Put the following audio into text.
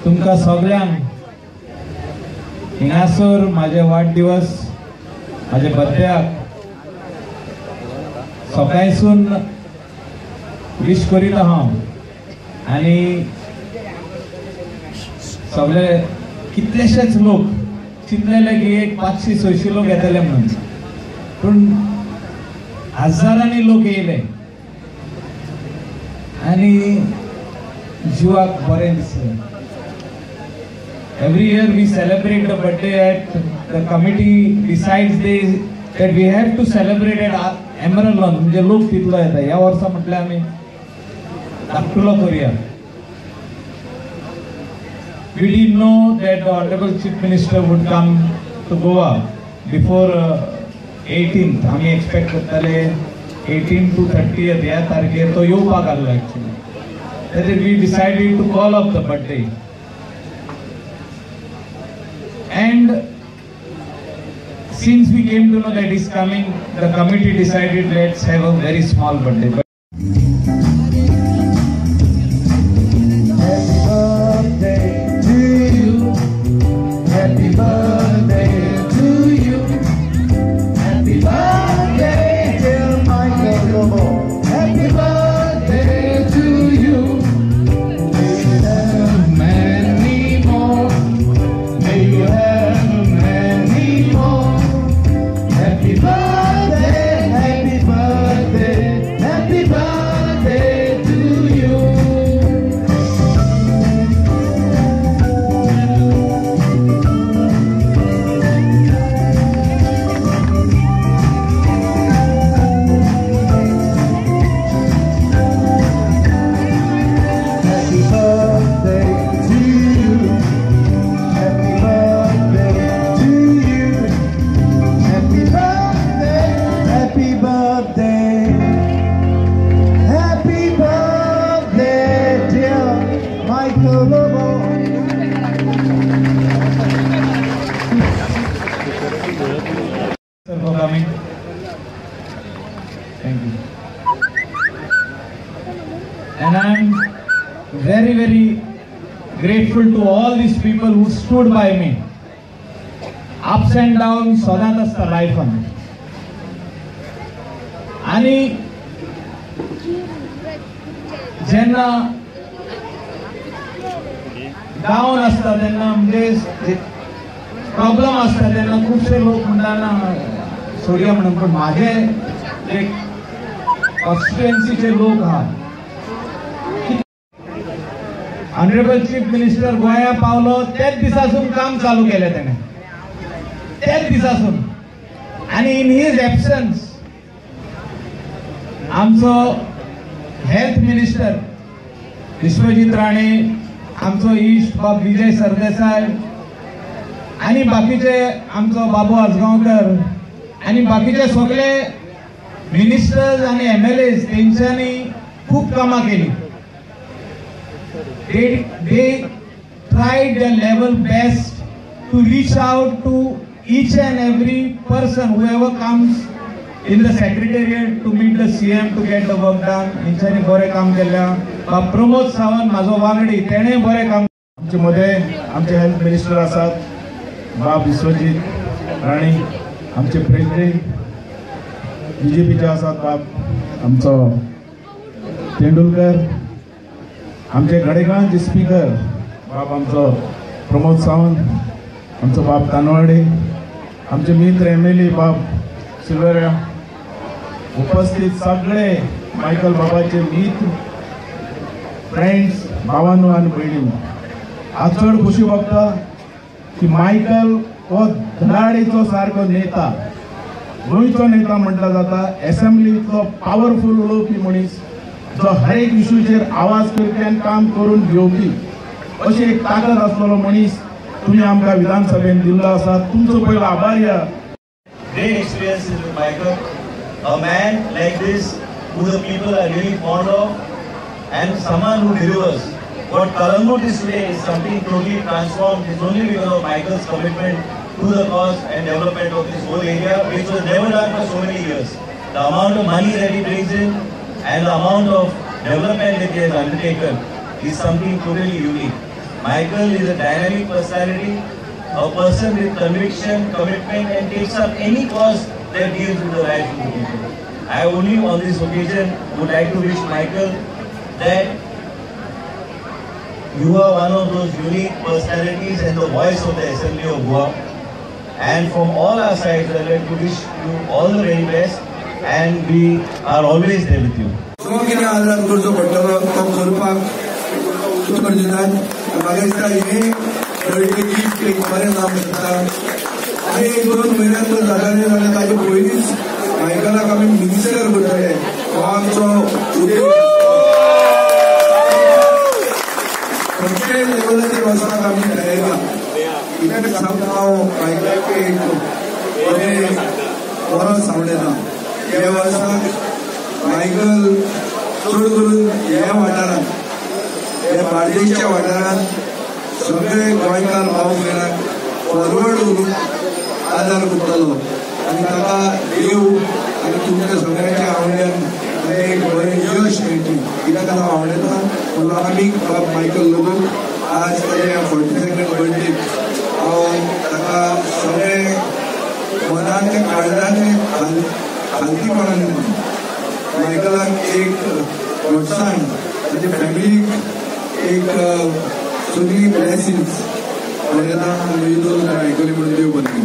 तुमकां सगळ्यांक हिंगासर म्हाजे वाडदिवस म्हाजे बर्थडेक सकाळसून विश करीत हांव आनी सगळे कितलेशेच लोक चिंतलेले की एक 500-600 लोक येतले म्हणून, पूण हजारांनी लोक येयले आनी जिवाक बरें दिसलें. Every year we celebrate the birthday at the committee decides that we have to celebrate at Emerald Lawn. म्हणजे लोक तितलो येता. ह्या वर्सा म्हटल्यार आमी धाकटुलो करुया. We didn't know that the Honorable Chief Minister would come to Goa before 18th. आमी एक्सपेक्ट करताले 18 to 30th ह्या तारखेर तो येवपाक आसलो actually. That we decided to call off the birthday. And since we came to know that he's coming, the committee decided let's have a very small birthday. Happy birthday to you. Happy birthday to you. Happy birthday dear Michael Lobo. Happy birthday to you. May you have many more. May you have many more. Happy birthday, happy birthday, happy birthday to you. Happy birthday to you. Happy birthday to you. Happy birthday, happy birthday. Happy birthday, dear Michael Lobo. Sir, for coming. Thank you. And I am very, very grateful to all these people who stood by me. Ups and downs सदांच आसता लायफान. आनी जेन्ना down आसता तेन्ना म्हणजे problem आसता तेन्ना खुबशे लोक म्हणटा ना सोडया म्हणून, पूण म्हाजे जे कॉन्स्टिट्युएन्सीचे लोक आहा, ऑनरेबल चीफ मिनिस्टर गोंया पावलो त्याच दिसासून काम चालू केलें तेणें, त्याच दिसासून. आनी इन his absence आमचो हेल्थ मिनिस्टर विश्वजीत राणे, आमचो इश्ट बाब विजय सरदेसाय आनी बाकीचे आमचो बाबू आजगांवकर आनी बाकीचे सगळे मिनिस्टर्स आनी MLAs तेंच्यांनी खूब कामां केली. They tried their level best to reach out to each and every person whoever comes in the secretariat to meet the CM to get the work done. हेंच्यांनी बरें काम केल्लें. बाब प्रमोद सावंत म्हाजो वांगडी, तेणें बरें काम. आमचे मदें आमचे हेल्थ मिनिस्टर आसात बाब विश्वजीत राणे, आमचे प्रेसिडेंट बीजेपीचे आसात बाब आमचो तेंडुलकर, आमचे गडेगांवचे स्पीकर बाब आमचो प्रमोद सावंत, आमचो बाब तानवाडे, आमचे मित्र MLA बाब सिल्वेरा, उपस्थित सगळे मायकल बाबाचे मित्र, फ्रेंड्स, भावांनो आनी भयणींनो, आज चड खोशी भोगता की मायकल हो धडाडीचो सारको नेता, गोंयचो नेता म्हटला जाता, एसेंब्लींतलो पावरफूल उलोवपी मनीस, जो हर एक इशूचेर आवाज करपी आनी काम करून घेवपी अशी एक ताकद आसलेलो मनीस तुमी आमकां विधानसभेन दिल्लो आसा. तुमचो पयलो आभारी आहा. Great experiences with Michael, a man like this who the people are really fond of and someone who delivers. What Calangute is today is something totally transformed. It's only because of Michael's commitment to the cause and development of this whole area, which was never done for so many years. The amount of money that he brings in and the amount of development that he has undertaken is something totally unique. Michael is a dynamic personality, a person with conviction, commitment, and takes up any cause that deals with the lives of the people. I only on this occasion would like to wish Michael that you are one of those unique personalities and the voice of the Assembly of Goa. And from all our sides, I would like to wish you all the very best, and we are always there with you. जो कितें आदार करचो पडटलो तो करपाक उतर दितात. म्हाका दिसता हें बर्थडे गिफ्ट एक बरें जावंक शकता. आनी एक दोन म्हयन्यान जर जातालें जाल्यार ताजे पयलींच मायकलाक आमी मिनिस्टर करतले हो आमचो उद्देश. खंयच्याय लेवलाचेर वचपाक आमी तयार ना. कित्याक सांगता हांव मायकलाक एक बरें बरो सावंड येता. ह्या वर्साक मायकल चड करून ह्या वाठारांत, ह्या बार्देशच्या वाठारांत सगळे गोंयकार भाव भयणांक फॉरवर्ड करून आदार करतलो आनी ताका देव आनी तुमच्या सगळ्यांच्या आवड्यान एक बरें यश मेळटलें कित्याक हांव आवडटा. म्हणून आमी बाब मायकल लोबो आज ताच्या 42nd बर्थडेक हांव ताका सगळे मनाचे काळजाचे खालतीपणान मायकलाक एक प्रोत्साहन, ताच्या फॅमिलीक एक सगळी ब्लेसिंग्स बरें आयकली म्हणून देव बरें.